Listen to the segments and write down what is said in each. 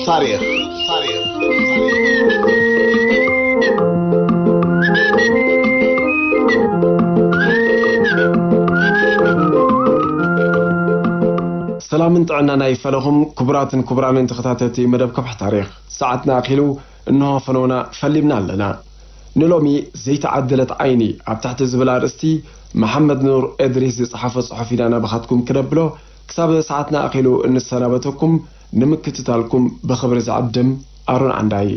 ታሪኽ። ታሪኽ። ሰላምን ጥዕናን ኣይፈለኹም ክቡራትን ክቡራንን ተኸታተልቲ መደብ ከውሒ ታሪኽ። ሰዓትና ኣኺሉ እንሆ ፈነውና ፈሊምና ኣለና። ንሎሚ ዘይተዓደለት ዓይኒ ኣብ ትሕቲ ዝብል ኣርእስቲ መሓመድ ኑር እድሪስ ዝጸሓፎ ጽሑፍ ኢና ናባኻትኩም ክነብሎ። ክሳብ ሰዓትና ኣኺሉ እንሰናበተኩም፣ ንምክትታልኩም ብኽብሪ ዝዕድም ኣሮን ዓንዳይ።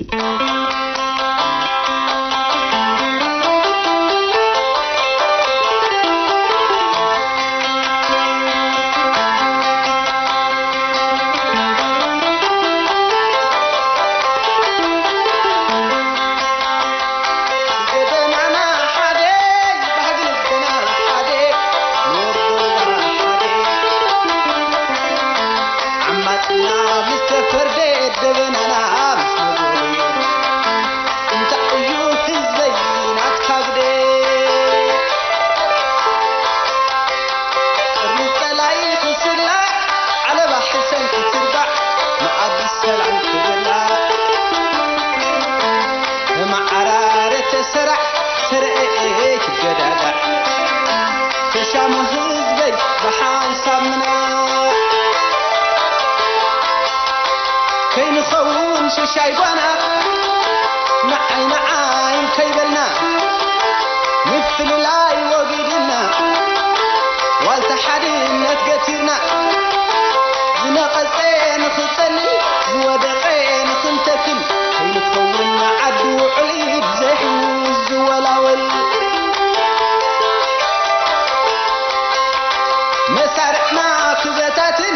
ዓማጽና ምስ ተፈርደ፣ ደበናና ምስ መጎደ፣ እንታይ እዩ ህዝበይ ናትካ ግደ? ቅርኒ ጸላኢ ክስላዕ፣ ዓለባ ሕሰም ክትርባዕ፣ መኣዲ ሰላም ክብላዕ፣ ተመዓራረ ተሰራዕ፣ ተረኤ ትገዳዳዕ፣ ተሻሞ ህዝበይ ብሓንሳብ ምናዕ። ከይንኸውን ሽሻይ ጓና፣ ንዓይ ንዓይ ከይበልና፣ ምፍልላይ ወጊድና፣ ዋልታ ሓድነት ገቲርና፣ ዝነቐጸ ንኽጸሊ፣ ዝወደቐ ንኽንተክል፣ ከይንኸውን ዓዲ ውዑል ኢድ ዘይሕውስ ዝወላወል። መሳርዕና ክበታትን፣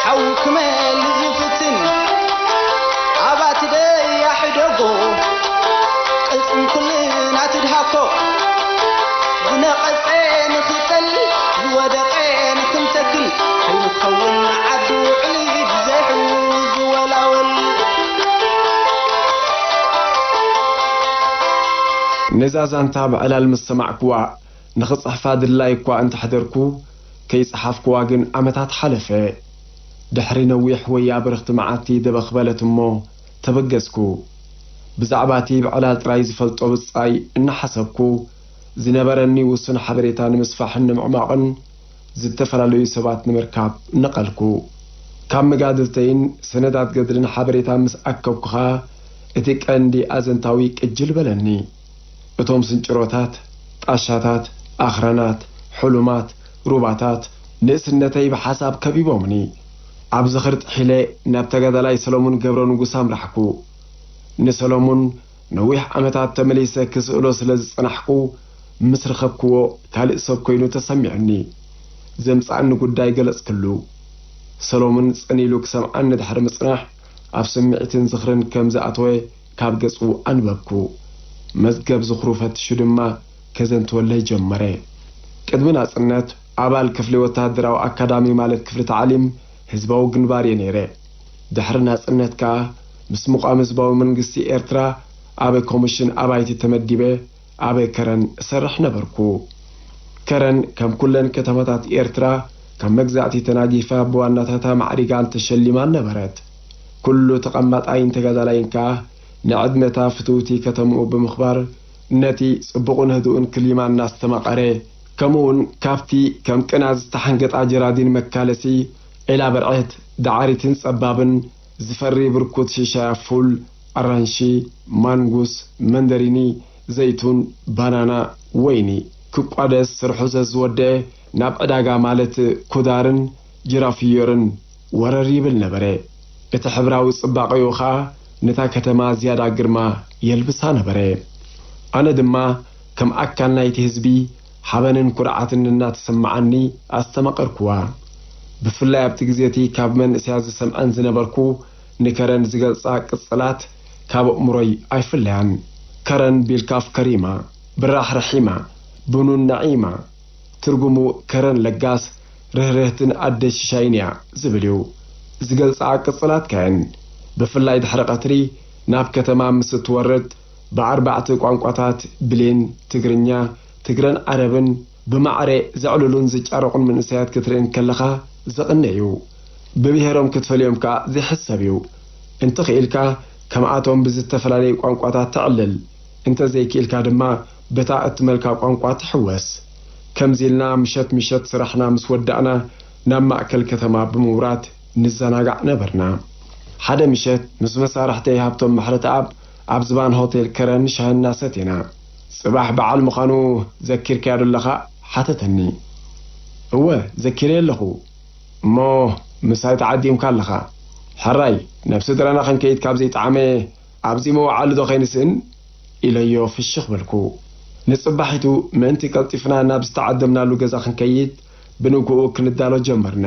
ሓዊ ክመልእ ዝፍትን፣ ኣባት ደያ ሕደጎ፣ ቅልጽም ኩልና ትድሃኮ። ዝነቐጸ ንኽጸሊ፣ ዝወደቐ ንኽንተክል፣ ከይንኸውን ዓዲ ውዕሊ ብዘይሕው ዝወላወል። ነዛ ዛንታ ብዕላል ምስ ሰማዕክዋ፣ ንኽጽሕፋ ድላይ እኳ እንተሕደርኩ፣ ከይጸሓፍክዋ ግን ዓመታት ሓለፈ። ድሕሪ ነዊሕ ወያ ብርኽቲ መዓልቲ ደበኽ በለት እሞ ተበገስኩ። ብዛዕባ እቲ ብዕላል ጥራይ ዝፈልጦ ብጻይ እናሓሰብኩ፣ ዝነበረኒ ውሱን ሓበሬታ ንምስፋሕን ንምዕማቕን ዝተፈላለዩ ሰባት ንምርካብ ነቐልኩ። ካብ መጋድልተይን ሰነዳት ገድልን ሓበሬታ ምስ ኣከብኩ ኸኣ፣ እቲ ቀንዲ ኣዘንታዊ ቅጅል በለኒ። እቶም ስንጭሮታት፣ ጣሻታት፣ ኣኽራናት፣ ሕሉማት፣ ሩባታት፣ ንእስነተይ ብሓሳብ ከቢቦምኒ። ኣብ ዝኽሪ ጥሒለ ናብ ተጋዳላይ ሰሎሙን ገብረንጉስ ኣምራሕኩ። ንሰሎሙን ነዊሕ ዓመታት ተመሊሰ ክስእሎ ስለ ዝጸናሕኩ፣ ምስ ረኸብክዎ ካልእ ሰብ ኮይኑ ተሰሚዑኒ። ዘምጽኣኒ ጉዳይ ገለጽክሉ። ሰሎሙን ጽን ኢሉ ክሰምዓኒ ድሕሪ ምጽናሕ፣ ኣብ ስምዒትን ዝኽርን ከም ዝኣተወ ካብ ገጹ ኣንበብኩ። መዝገብ ዝኽሩ ፈቲሹ ድማ ከዘንትወለይ ጀመረ። ቅድሚ ናጽነት ኣባል ክፍሊ ወተሃደራዊ ኣካዳሚ ማለት ክፍሊ ታዕሊም ህዝባዊ ግንባር እየ ነይረ። ድሕሪ ናጽነት ከኣ ምስ ምቋም ህዝባዊ መንግስቲ ኤርትራ ኣብ ኮሚሽን ኣባይቲ ተመዲበ ኣብ ከረን እሰርሕ ነበርኩ። ከረን ከም ኩለን ከተማታት ኤርትራ ካብ መግዛእቲ ተናጊፋ ብዋናታታ ማዕሪጋን ተሸሊማን ነበረት። ኩሉ ተቐማጣይን ተጋዳላይን ከኣ ንዕድመታ ፍትውቲ ከተምኡ ብምኽባር ነቲ ጽቡቕን ህዱእን ክሊማ እናስተማቐረ፣ ከምኡውን ካብቲ ከም ቅና ዝተሓንገጣ ጀራዲን መካለሲ ዒላ ብርዕት፣ ዳዕሪትን ጸባብን ዝፈሪ ብርኩት ሽሻያ ፉል፣ ኣራንሺ፣ ማንጉስ፣ መንደሪኒ፣ ዘይቱን፣ ባናና፣ ወይኒ ክቋደስ ስርሑ ዘዝወደአ ናብ ዕዳጋ ማለት ኩዳርን ጅራፍዮርን ወረር ይብል ነበረ። እቲ ሕብራዊ ጽባቐኡ ኸኣ ነታ ከተማ ዝያዳ ግርማ የልብሳ ነበረ። ኣነ ድማ ከም ኣካል ናይቲ ህዝቢ ሓበንን ኩርዓትን እናተሰማዓኒ ኣስተማቐርኩዋ። ብፍላይ ኣብቲ ግዜ እቲ ካብ መንእሰያት ዝሰምዐን ዝነበርኩ ንከረን ዝገልጻ ቅጽላት ካብ ኣእምሮይ ኣይፍለያን። ከረን ቢልካፍ ከሪማ፣ ብራሕ ረሒማ፣ ብኑን ነዒማ። ትርጉሙ ከረን ለጋስ፣ ርህርህትን ኣደ ሽሻይን እያ ዝብል እዩ። ዝገልጻ ቅጽላት ከን ብፍላይ ድሕሪ ቀትሪ ናብ ከተማ ምስ እትወርድ ብኣርባዕተ ቋንቋታት ብሌን፣ ትግርኛ፣ ትግረን ዓረብን ብማዕረ ዘዕልሉን ዝጫረቑን መንእሰያት ክትርኢ እንከለኻ ዘቕንእ እዩ። ብብሄሮም ክትፈልዮም ከኣ ዘይሕሰብ እዩ። እንተኽኢልካ ከምኣቶም ብዝተፈላለዩ ቋንቋታት ተዕልል፣ እንተዘይክኢልካ ድማ በታ እትመልካ ቋንቋ ትሕወስ። ከምዚ ኢልና ምሸት ምሸት ስራሕና ምስ ወዳእና ናብ ማእከል ከተማ ብምውራድ ንዘናጋዕ ነበርና። ሓደ ምሸት ምስ መሳርሕተይ ሃብቶም ምሕረተኣብ ኣብ ዝባን ሆቴል ከረን ሻሂ እናሰቴና፣ "ጽባሕ በዓል ምዃኑ ዘኪርካዮ ዶ ኣለኻ?" ሓተተኒ። "እወ፣ ዘኪረዮ ኣለኹ። እሞ ምሳይ ተዓዲምካ ኣለኻ። ሕራይ፣ ናብ ስድራና ክንከይድ ካብ ዘይጠዓመ ኣብዚ መውዓሊ ዶ ከይንስእን?" ኢለዮ ፍሽኽ በልኩ። ንጽባሒቱ ምእንቲ ቀልጢፍና ናብ ዝተዓደምናሉ ገዛ ክንከይድ ብንግኡ ክንዳሎ ጀመርና።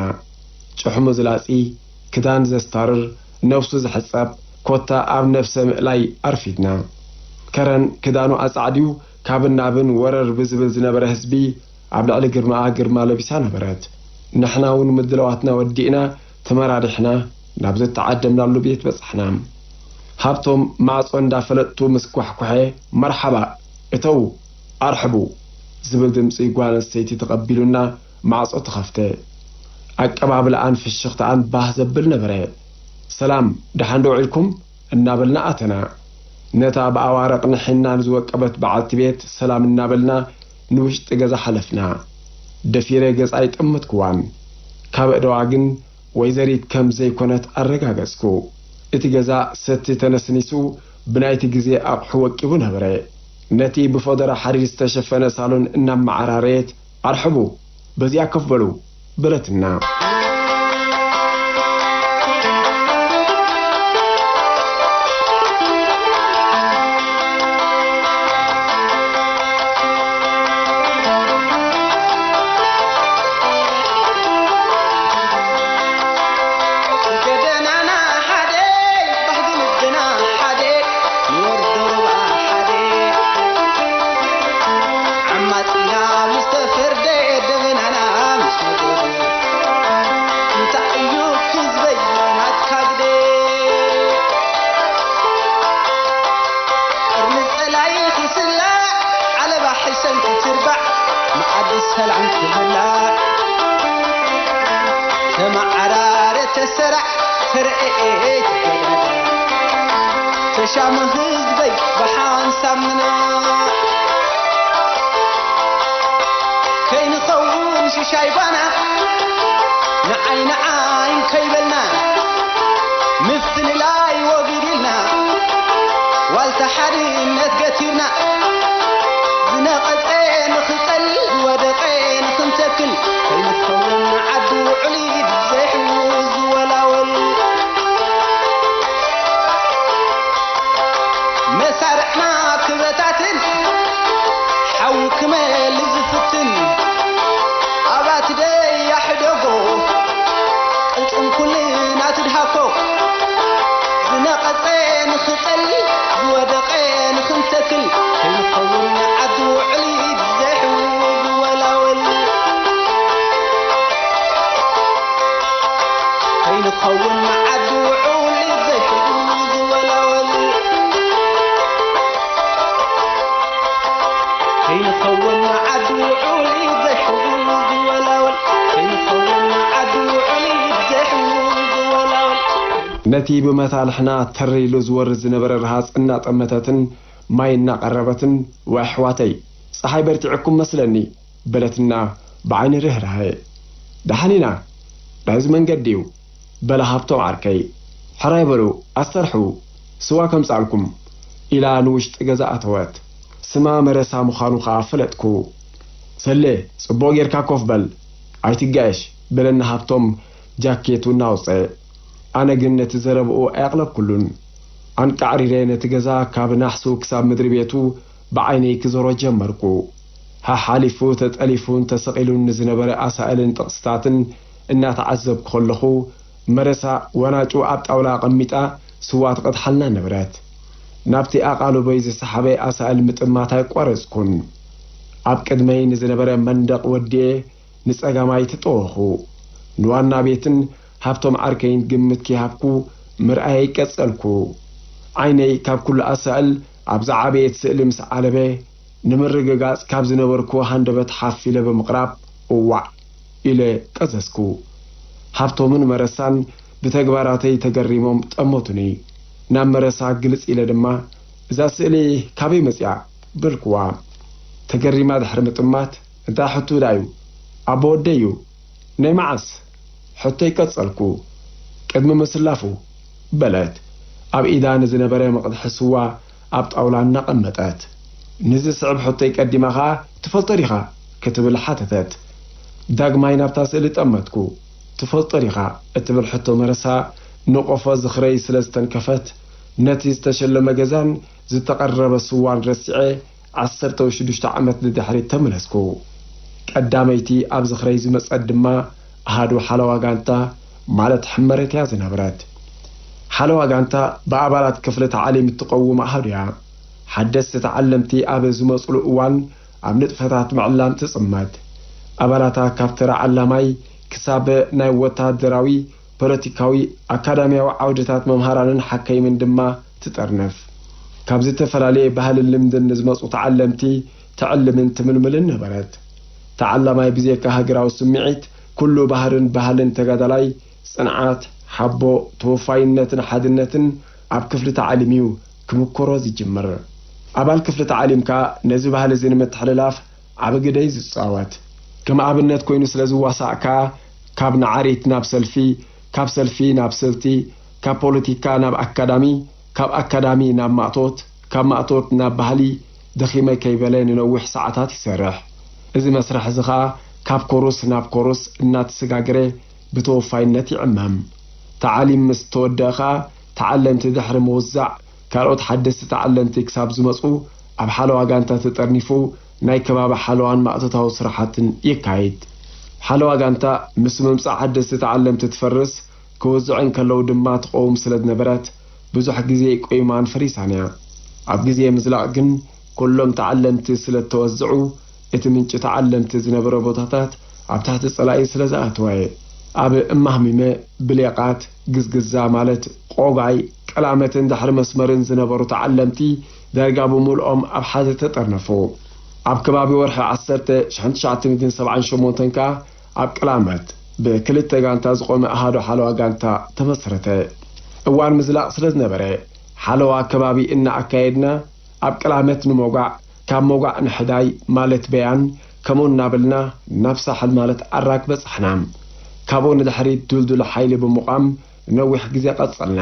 ጭሕሙ ዝላጺ፣ ክዳን ዘስታርር፣ ነብሱ ዝሕጸብ፣ ኮታ ኣብ ነብሰ ምእላይ ኣርፊድና። ከረን ክዳኑ ኣጻዕድዩ ካብን ናብን ወረር ብዝብል ዝነበረ ህዝቢ ኣብ ልዕሊ ግርማኣ ግርማ ለቢሳ ነበረት። ንሕና እውን ምድላዋትና ወዲእና ተመራሪሕና ናብ ዝተዓደምናሉ ቤት በጻሕና። ሃብቶም ማዕጾ እንዳፈለጥቱ ምስ ኳሕኩሐ፣ "መርሓባ፣ እተዉ፣ ኣርሕቡ" ዝብል ድምጺ ጓል ኣንስተይቲ ተቐቢሉና ማዕጾ ተኸፍተ። ኣቀባብላኣን ፍሽኽታኣን ባህ ዘብል ነበረ። "ሰላም፣ ደሓን ዶ ውዒልኩም?" እናበልና ኣተና። ነታ ብኣዋርቕን ሒናን ዝወቀበት በዓልቲ ቤት ሰላም እናበልና ንውሽጢ ገዛ ሓለፍና። ደፊረ ገጻ ኣይጠመትኩዋን። ካብ ኣእዳዋ ግን ወይዘሪት ከም ዘይኮነት ኣረጋገጽኩ። እቲ ገዛ ሰቲ ተነስኒሱ ብናይቲ ግዜ ኣቕሑ ወቂቡ ነበረ። ነቲ ብፎደራ ሓዲድ ዝተሸፈነ ሳሎን እናመዓራረየት፣ "ኣርሕቡ፣ በዚኣ ኮፍ በሉ" በለትና። ገደናና ሓደ፣ ባህጊ ልብና ሓደ፣ ንወርዶ ሩባ ሓደ። ዓማጺና ምስ ተፈርደ፣ ደበናና ምስ ነደደ፣ እንታይ እዩ ህዝበይ ናትካ ግደ? ቅርኒ ጸላኢ ክስላዕ፣ ዓለባ ሕሰም ክትርባዕ፣ መኣዲ ሰላም ክብላዕ። ተመዓራረ ተሰራዕ፣ ተረኤ ተገዳዳዕ። ተሻሙ ህዝበይ ብሓንሳብ ምናዕ። ከይንኸውን ሽሻይ ባና፣ ንዓይ ንዓይ ከይበልና፣ ምፍልላይ ወግድ ኢልና፣ ዋልታ ሓድነት ገቲርና፣ ዝነቐጸ ንኽጸሊ፣ ዝወደቐ ንኽንተክል፣ ከይንኸውን ዓዲ ውዑል ኢድ ዘይሕውስ ዝወላወል። መሳርዕና ክበታትን፣ ሓዊ ክመልእ ዝፍትን፣ ኣባት ደይ ያሕደጎ፣ ቅልጽም ኩልና ትድሃኮ። ዝነቐጸ ንኽጸሊ፣ ዝወደቐ ንኽንተክል፣ ከይንኸውን ዓዲ ውዕል ዘይሕውስ ዝወላወል። ከይንኸውን ዓዲ ውዑል ዘይሕውስ ዝወላወል። ከይንኸውን ዓዲ ውዑል ዘይሕውስ ዝወላወል። ከይንኸውን ዓዲ ውዑል ዘይሕውስ ዝወላወል። ነቲ ብመታልሕና ተር ኢሉ ዝወርድ ዝነበረ ረሃጽ እናጠመተትን ማይ እናቐረበትን፣ "ወይ ኣሕዋተይ፣ ጸሓይ በርቲዕኩም መስለኒ" በለትና ብዓይኒ ርህራሄ። "ደሓን ኢና፣ ናይዚ መንገዲ እዩ" በለ ሃብቶም ዓርከይ። "ሕራይ በሉ፣ ኣስተርሑ፣ ስዋ ከምጻልኩም" ኢላ ንውሽጢ ገዛ ኣተወት። ስማ መረሳ ምዃኑ ኸኣ ፈለጥኩ። "ሰሌ፣ ጽቡቕ ጌርካ ኮፍ በል፣ ኣይትጋየሽ" በለኒ ሃብቶም ጃኬቱ እናውጸ። ኣነ ግን ነቲ ዘረብኡ ኣየቕለብኩሉን። ኣንቃዕሪረ ነቲ ገዛ ካብ ናሕሱ ክሳብ ምድሪ ቤቱ ብዓይነይ ክዞሮ ጀመርኩ። ሓሓሊፉ ተጠሊፉን ተሰቒሉን ንዝነበረ ኣሳእልን ጥቕስታትን እናተዓዘብኩ ከለኹ፣ መረሳ ዋናጩ ኣብ ጣውላ ኣቐሚጣ ስዋ ትቐድሓልና ነበረት። ናብቲ ኣቓልቦይ ዝሰሓበ ኣሳእል ምጥማት ኣይቋረጽኩን። ኣብ ቅድመይ ንዝነበረ መንደቕ ወዲኤ ንጸጋማይ ተጠወኹ። ንዋና ቤትን ሃብቶም ዓርከይን ግምት ከይሃብኩ ምርኣየይ ቀጸልኩ። ዓይነይ ካብ ኩሉ ኣሳእል ኣብ ዝዓበየት ስእሊ ምስ ዓለበ፣ ንምርግጋጽ ካብ ዝነበርኩ ሃንደበት ሓፍ ኢለ ብምቕራብ፣ "እዋዕ!" ኢለ ቀዘዝኩ። ሃብቶምን መረሳን ብተግባራተይ ተገሪሞም ጠመቱኒ። ናብ መረሳ ግልጽ ኢለ ድማ፣ "እዛ ስእሊ ካበይ መጺኣ?" በልኩዋ። ተገሪማ ድሕሪ ምጥማት፣ "እንታይ ሕቶ ደኣ እዩ?" "ኣቦ ወደይ እዩ." "ናይ መዓስ?" ሕቶይ ቀጸልኩ። "ቅድሚ ምስላፉ" በለት። ኣብ ኢዳ ንዝነበረ መቕድሒ ስዋ ኣብ ጣውላ እናቐመጠት፣ ንዝስዕብ ሕቶይ ቀዲማ ኸኣ "ትፈልጦ ዲኻ?" ክትብል ሓተተት። ዳግማይ ናብታ ስእሊ ጠመትኩ። "ትፈልጦ ዲኻ?" እትብል ሕቶ መረሳ ንቆፎ ዝኽረይ ስለ ዝተንከፈት፣ ነቲ ዝተሸለመ ገዛን ዝተቐረበ ስዋን ረሲዐ፣ ዓሰርተ ሽዱሽተ ዓመት ንድሕሪት ተመለስኩ። ቀዳመይቲ ኣብ ዝኽረይ ዝመጸት ድማ ኣሃዱ ሓለዋ ጋንታ፣ ማለት ሕመረት እያ ዝነበረት። ሓለዋ ጋንታ ብኣባላት ክፍሊ ተዓሊም እትቐውም ኣሃዱ እያ። ሓደስቲ ተዓለምቲ ኣብ ዝመጹሉ እዋን ኣብ ንጥፈታት ምዕላም ትጽመድ። ኣባላታ ካብ ተራ ዓላማይ ክሳብ ናይ ወታደራዊ፣ ፖለቲካዊ፣ ኣካዳሚያዊ ዓውድታት መምሃራንን ሓከይምን ድማ ትጠርንፍ። ካብ ዝተፈላለየ ባህልን ልምድን ንዝመጹ ተዓለምቲ ትዕልምን ትምልምልን ነበረት። ተዓላማይ ብዘይካ ሃገራዊ ስምዒት፣ ኩሉ ባህርን ባህልን ተጋዳላይ፣ ጽንዓት፣ ሓቦ፣ ተወፋይነትን ሓድነትን ኣብ ክፍሊ ተዓሊም እዩ ክምኮሮ ዝጅምር። ኣባል ክፍሊ ተዓሊም ከኣ ነዚ ባህሊ እዚ ንምትሕልላፍ ዓቢ ግደ እዩ ዝጻወት። ከም ኣብነት ኮይኑ ስለ ዝዋሳእ ከኣ፣ ካብ ነዓሪት ናብ ሰልፊ፣ ካብ ሰልፊ ናብ ስልቲ፣ ካብ ፖለቲካ ናብ ኣካዳሚ፣ ካብ ኣካዳሚ ናብ ማእቶት፣ ካብ ማእቶት ናብ ባህሊ፣ ደኺመ ከይበለ ንነዊሕ ሰዓታት ይሰርሕ። እዚ መስርሕ እዚ ኸኣ፣ ካብ ኮሩስ ናብ ኮሩስ እናተሰጋገረ ብተወፋይነት ይዕመም። ተዓሊም ምስ ተወደአ ኸኣ፣ ተዓለምቲ ድሕሪ ምውዛዕ፣ ካልኦት ሓደስቲ ተዓለምቲ ክሳብ ዝመጹ፣ ኣብ ሓለዋ ጋንታ ተጠርኒፉ ናይ ከባቢ ሓለዋን ማእቶታዊ ስራሓትን የካይድ። ሓለዋ ጋንታ ምስ ምምጻእ ሓደስቲ ተዓለምቲ ትፈርስ፣ ክውዝዑ እንከለዉ ድማ ትቐውም ስለ ዝነበረት፣ ብዙሕ ግዜ ቆይማን ፈሪሳን እያ። ኣብ ግዜ ምዝላቕ ግን፣ ኩሎም ተዓለምቲ ስለ እተወዝዑ፣ እቲ ምንጪ ተዓለምቲ ዝነበረ ቦታታት ኣብ ትሕቲ ጸላኢ ስለ ዝኣተወ፣ ኣብ እማህሚመ፣ ብሌቓት፣ ግዝግዛ ማለት ቆጋይ፣ ቀላመትን ድሕሪ መስመርን ዝነበሩ ተዓለምቲ ዳርጋ ብምልኦም ኣብ ሓደ ተጠርነፉ። ኣብ ከባቢ ወርሒ ዓሰርተ ሽሕን ትሽዓተ ሚእትን ሰብዓን ሸሞንተን ከኣ ኣብ ቀላመት ብክልተ ጋንታ ዝቖመ ኣሃዱ ሓለዋ ጋንታ ተመስረተ። እዋን ምዝላቕ ስለ ዝነበረ፣ ሓለዋ ከባቢ እናኣካየድና ኣብ ቀላመት ንሞጓዕ፣ ካብ ሞጓዕ ንሕዳይ ማለት በያን፣ ከምኡ እናበልና ናብ ሳሕል ማለት ኣራግ በጻሕና። ካብኡ ንድሕሪት ድልዱል ሓይሊ ብምቋም ነዊሕ ግዜ ቀጸልና።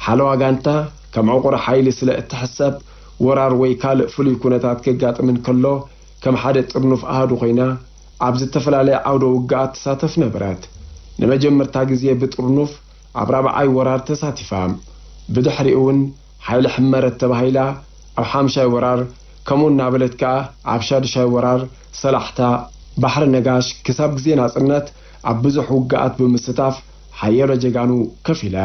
ሓለዋ ጋንታ ከም ዕቑር ሓይሊ ስለ እትሕሰብ፣ ወራር ወይ ካልእ ፍሉይ ኩነታት ከጋጥም እንከሎ፣ ከም ሓደ ጥርኑፍ ኣሃዱ ኮይና ኣብ ዝተፈላለየ ዓውደ ውግኣት ትሳተፍ ነበረት። ንመጀመርታ ግዜ ብጥርኑፍ ኣብ ራብዓይ ወራር ተሳቲፋ። ብድሕሪኡ እውን ሓይሊ ሕመረት ተባሂላ ኣብ ሓምሻይ ወራር፣ ከምኡ እናበለት ከኣ ኣብ ሻድሻይ ወራር ሰላሕታ፣ ባሕሪ ነጋሽ ክሳብ ግዜ ናጽነት ኣብ ብዙሕ ውግኣት ብምስታፍ ሓያሎ ጀጋኑ ከፊላ።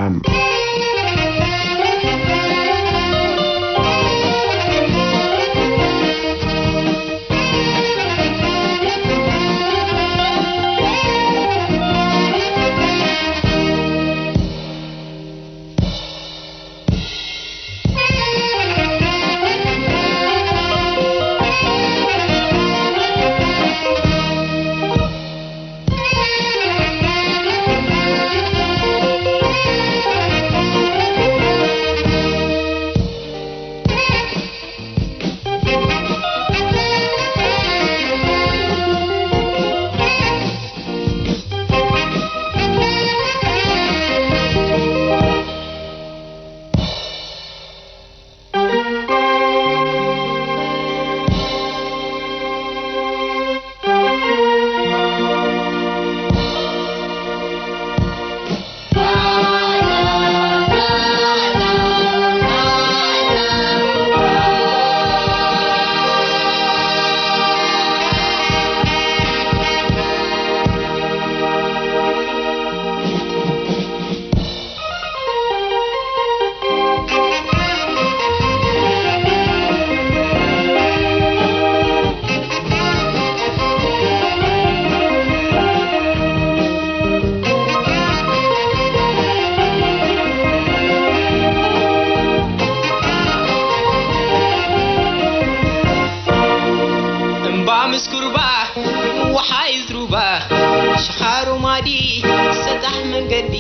መንገዲ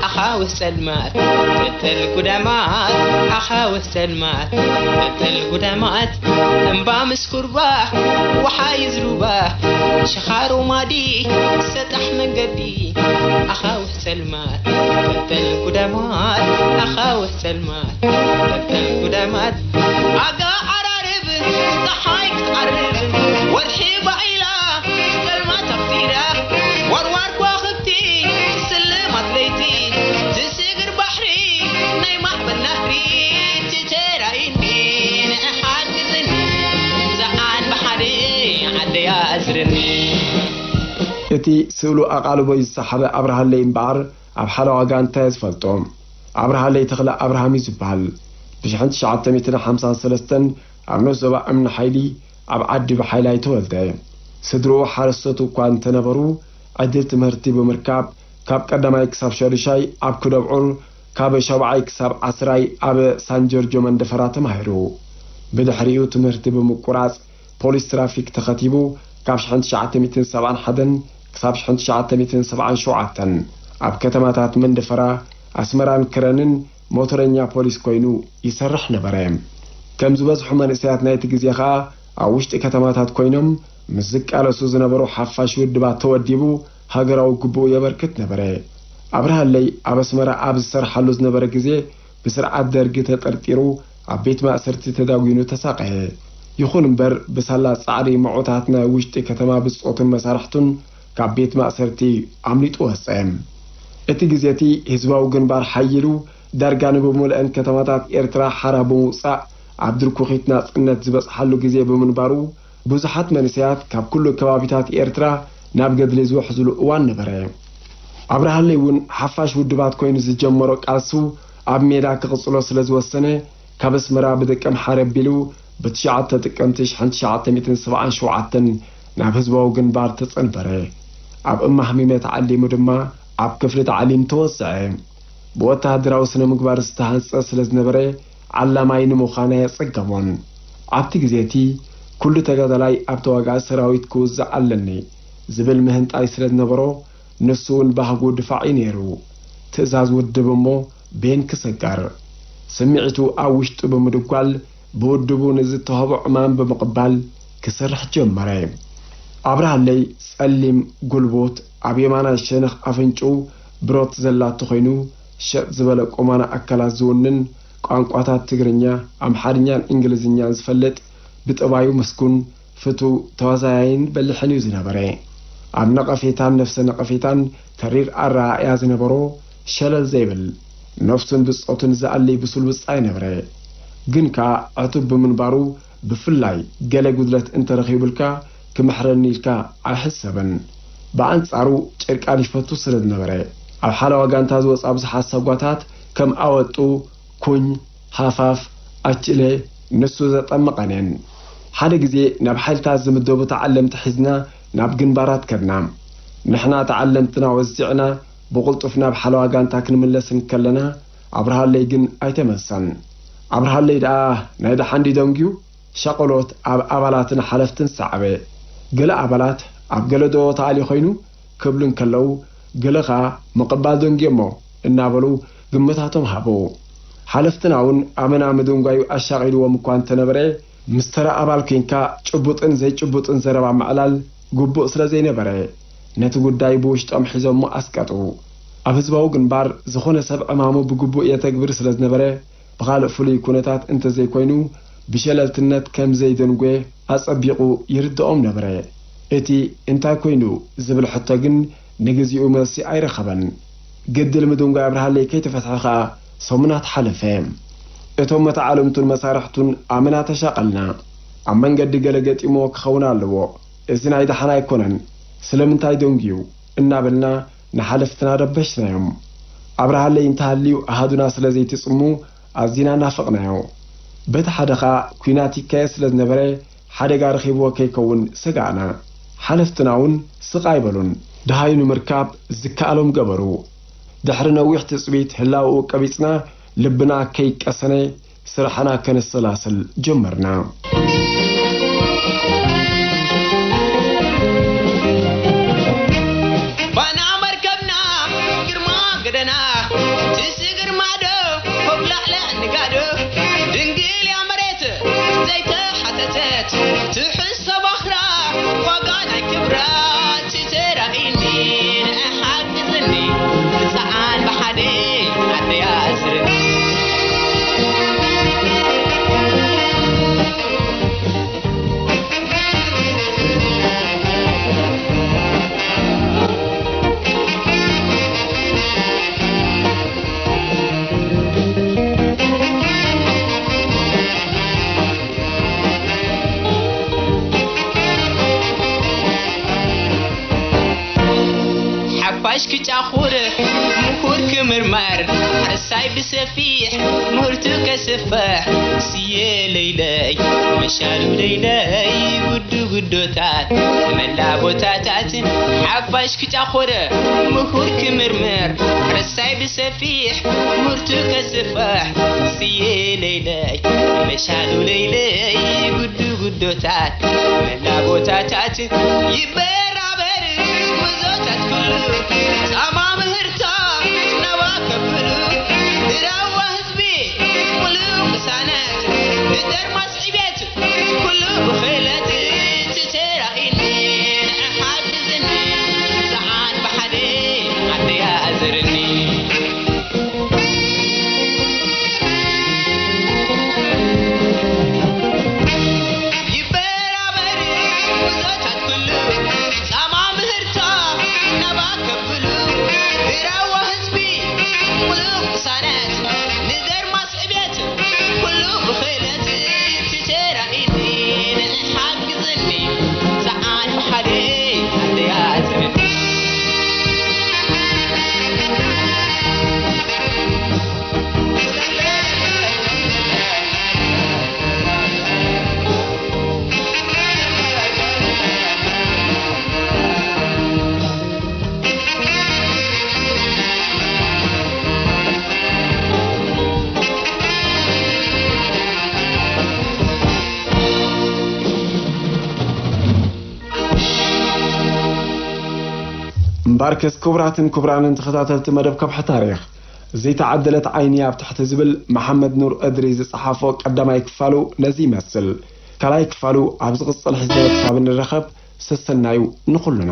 ኣኻውሕ ጸልማት፣ ተልተል ጉዳማት፣ ኣኻውሕ ጸልማት፣ ተልተል ጉዳማት፣ እምባ ምስ ኩርባ ወሓይዝ ሩባ፣ ሽኻሮ ማዲ ሰጣሕ መንገዲ ኣኻውሕ ጸልማት፣ ተልተል ጉዳማት፣ ኣኻውሕ ጸልማት፣ ተልተል ጉዳማት፣ ኣጋ ዓራርብ ጸሓይ ክትዓርብ ወርሒ ባዒላ ጸልማት ኣኽቲዳ፣ ዋርዋር ከዋኽብቲ ትስልም ኣትለይቲ፣ ትስግር ባሕሪ ናይ ማዕበል ናህሪ፣ ትተራኢኒ ንእሓግዝኒ፣ ዝዓን ባሕሪ ዓደይ ኣእዝርኒ። እቲ ስእሉ ኣቓልቦ እዩ ዝሰሓበ ኣብርሃለይ እምበኣር፣ ኣብ ሓለዋ ጋንታ እየ ዝፈልጦ። ኣብርሃለይ ተኽለ ኣብርሃም እዩ ዝበሃል። ብሽሕን ትሽዓተ ሚእትን ሓምሳን ሰለስተን ኣብ ንኡስ ዞባ እምኒ ሓይሊ ኣብ ዓዲ ብሓይላይ ተወልደ። ስድርኡ ሓረስቶት እኳ እንተነበሩ፣ ዕድል ትምህርቲ ብምርካብ ካብ ቀዳማይ ክሳብ ሻዱሻይ ኣብ ክደብዑር፣ ካብ ሻብዓይ ክሳብ ዓስራይ ኣብ ሳን ጆርጆ መንደፈራ ተማሂሩ። ብድሕሪኡ ትምህርቲ ብምቁራጽ ፖሊስ ትራፊክ ተኸቲቡ ካብ ሽሕን ትሽዓተ ሚእትን ሰብዓን ሓደን ክሳብ ሽሕን ትሽዓተ ሚእትን ሰብዓን ሸውዓተን ኣብ ከተማታት መንደፈራ፣ ኣስመራን ክረንን ሞተረኛ ፖሊስ ኮይኑ ይሰርሕ ነበረ። ከም ዝበዝሑ መንእሰያት ናይቲ ግዜ ኸኣ ኣብ ውሽጢ ከተማታት ኮይኖም ምስ ዝቃለሱ ዝነበሩ ሓፋሽ ውድባት ተወዲቡ ሃገራዊ ግቡኡ የበርክት ነበረ። ኣብርሃለይ ኣብ ኣስመራ ኣብ ዝሰርሓሉ ዝነበረ ግዜ ብስርዓት ደርጊ ተጠርጢሩ ኣብ ቤት ማእሰርቲ ተዳጒኑ ተሳቐየ። ይኹን እምበር ብሳላ ጻዕሪ ምዑታት ናይ ውሽጢ ከተማ ብጾቱን መሳርሕቱን ካብ ቤት ማእሰርቲ ኣምሊጡ ወጸ። እቲ ግዜ እቲ ህዝባዊ ግንባር ሓይሉ ዳርጋ ንብምልአን ከተማታት ኤርትራ ሓራ ብምውጻእ ኣብ ድርኩኺት ናጽነት ዝበጽሓሉ ግዜ ብምንባሩ ብዙሓት መንእሰያት ካብ ኩሉ ከባቢታት ኤርትራ ናብ ገድሊ ዝውሕዝሉ እዋን ነበረ። ኣብርሃለይ እውን ሓፋሽ ውድባት ኮይኑ ዝጀመሮ ቃልሱ ኣብ ሜዳ ክቕጽሎ ስለ ዝወሰነ ካብ ኣስመራ ብደቀምሓረ ኣቢሉ ብትሽዓተ ጥቅምቲ ሽሕን ትሽዓተ ሚእትን ሰብዓን ሸውዓተን ናብ ህዝባዊ ግንባር ተጸንበረ። ኣብ እማህሚመ ተዓሊሙ ድማ ኣብ ክፍሊ ታዕሊም ተወስዐ። ብወተሃደራዊ ስነ ምግባር ዝተሃንጸ ስለ ዝነበረ ዓላማይ ንምዃን ኣየጸገሞን። ኣብቲ ግዜ እቲ ኩሉ ተጋዳላይ ኣብ ተዋጋኢ ሰራዊት ክውዛዕ ኣለኒ ዝብል ምህንጣይ ስለ ዝነበሮ ንሱ እውን ባህጉ ድፋዕ እዩ ነይሩ። ትእዛዝ ውድብ እሞ ቤን ክሰጋር ስምዒቱ ኣብ ውሽጡ ብምድጓል ብውድቡ ንዝተዋህቦ ዕማም ብምቕባል ክሰርሕ ጀመረ። ኣብርሃለይ ጸሊም፣ ጉልቡት፣ ኣብ የማናይ ሸነኽ ኣፍንጭኡ ብሮት ዘላቶ ኮይኑ፣ ሸጥ ዝበለ ቁማና ኣካላት ዝውንን፣ ቋንቋታት ትግርኛ፣ ኣምሓርኛን እንግሊዝኛን ዝፈልጥ፣ ብጠባዩ ምስጉን፣ ፍቱው፣ ተዋዛያይን በሊሕን እዩ ዝነበረ። ኣብ ነቐፌታን ነፍሰ ነቐፌታን ተሪር ኣረኣእያ ዝነበሮ፣ ሸለል ዘይብል፣ ነፍሱን ብጾቱን ዝኣሊ ብሱል ብጻይ ነበረ። ግን ከኣ ዕቱብ ብምንባሩ፣ ብፍላይ ገለ ጉድለት እንተረኺቡልካ ክምሕረኒ ኢልካ ኣይሕሰብን። ብኣንጻሩ ጭርቃን ይፈቱ ስለ ዝነበረ፣ ኣብ ሓለዋ ጋንታ ዝወጻ ብዙሓት ሳጓታት ከም ኣወጡ፣ ኩኝ፣ ሃፋፍ፣ ኣችለ፣ ንሱ ዘጠመቐን እየን። ሓደ ግዜ ናብ ሓይልታት ዝምደቡ ተዓለምቲ ሒዝና ናብ ግንባራት ከድና። ንሕና ተዓለምትና ወዚዕና ብቕልጡፍ ናብ ሓለዋ ጋንታ ክንምለስ እንከለና ኣብርሃለይ ግን ኣይተመልሰን። ኣብርሃለይ ደኣ ናይ ደሓን ድዩ ደንጉዩ? ሻቕሎት ኣብ ኣባላትን ሓለፍትን ሰዓበ። ገለ ኣባላት ኣብ ገለ ዶ ተኣልዩ ኮይኑ ክብሉ እንከለዉ፣ ገለ ኸኣ ምቕባል ደንጉዮሞ እናበሉ ግምታቶም ሃቡ። ሓለፍትና እውን ኣመና ምድንጓዩ ኣሻቒልዎም እኳ እንተነበረ፣ ምስ ተራ ኣባል ኴንካ ጭቡጥን ዘይጭቡጥን ዘረባ ምዕላል ግቡእ ስለ ዘይነበረ፣ ነቲ ጉዳይ ብውሽጦም ሒዞሞ ኣስቀጡ። ኣብ ህዝባዊ ግንባር ዝኾነ ሰብ ዕማሙ ብግቡእ የተግብር ስለ ዝነበረ፣ ብኻልእ ፍሉይ ኩነታት እንተዘይኮይኑ ብሸለልትነት ከም ዘይደንጎየ ኣጸቢቑ ይርድኦም ነበረ። እቲ እንታይ ኮይኑ ዝብል ሕቶ ግን ንግዚኡ መልሲ ኣይረኸበን። ግድል ምድንጓይ ኣብርሃለይ ከይተፈትሐ ኸኣ ሰሙናት ሓለፈ። እቶም መተዓልምቱን መሳርሕቱን ኣመና ተሻቐልና። ኣብ መንገዲ ገለ ገጢምዎ ክኸውን ኣለዎ። እዚ ናይ ደሓን ኣይኮነን። ስለምንታይ ደንጉዩ? እናበልና ንሓለፍትና ረበሽናዮም። ኣብርሃለይ እንተሃልዩ ኣሃዱና ስለ ዘይትጽሙ ኣዚና ናፈቕናዮ። በቲ ሓደ ኸኣ ኲናት ይካየድ ስለ ዝነበረ ሓደጋ ረኺብዎ ከይከውን ሰጋእና። ሓለፍትና እውን ስቕ ኣይበሉን። ደሃዩ ንምርካብ ዝከኣሎም ገበሩ። ድሕሪ ነዊሕ ትጽቢት ህላወኡ ቀቢጽና ልብና ከይቀሰነ ስራሕና ከነሰላስል ጀመርና። ባና መርከብና ክጫኹር ምሁር ክምርመር ሕርሳይ ብሰፊሕ ምህርቱ ከስፍሕ ስየ ለይለይ መሻሉ ለይለይ ጉዱ ጉዶታት መላ ቦታታት ሓፋሽ ክጫኹር ምሁር ክምርመር ሕርሳይ ብሰፊሕ ምህርቱ ከስፍሕ ስየ ለይለይ መሻሉ ለይለይ ጉዱ ጉዶታት መላ ቦታታት ይበራበር ብዙታት ኩሉ ጻማ ምህርታ ናባ ከብሉ ድራዋ ህዝቢ ሙሉ ቅሳነት ንደርማስ ዕቤት ኩሉ ብኽእለት ተራኢኒ ንሓግዝኒ ሰዓን ብሓደ ዓደያ ኣዝርኒ ይበራበር ብዙታት ኩሉ ጻማ ምህርታ ናባ ከብሉ ድራዋ ህዝቢ ሙሉ ቅሳነት ንደርማስ ዕቤት ኩሉ ብኽእለት ተራኢኒ ንሓግዝኒ ሰዓን ብሓደ ኣደያ ኣዝርኒ እምበርከስ ክቡራትን ክቡራንን ተኸታተልቲ መደብ ከብሒ ታሪኽ፣ ዘይተዓደለት ዓይኒ ኣብ ትሕቲ ዝብል መሓመድ ኑር እድሪ ዝጸሓፎ ቀዳማይ ክፋሉ ነዚ ይመስል። ካልኣይ ክፋሉ ኣብ ዝቕጽል ሕዝቢ ክሳብ እንረኸብ ሰሰናዩ ንኹልና።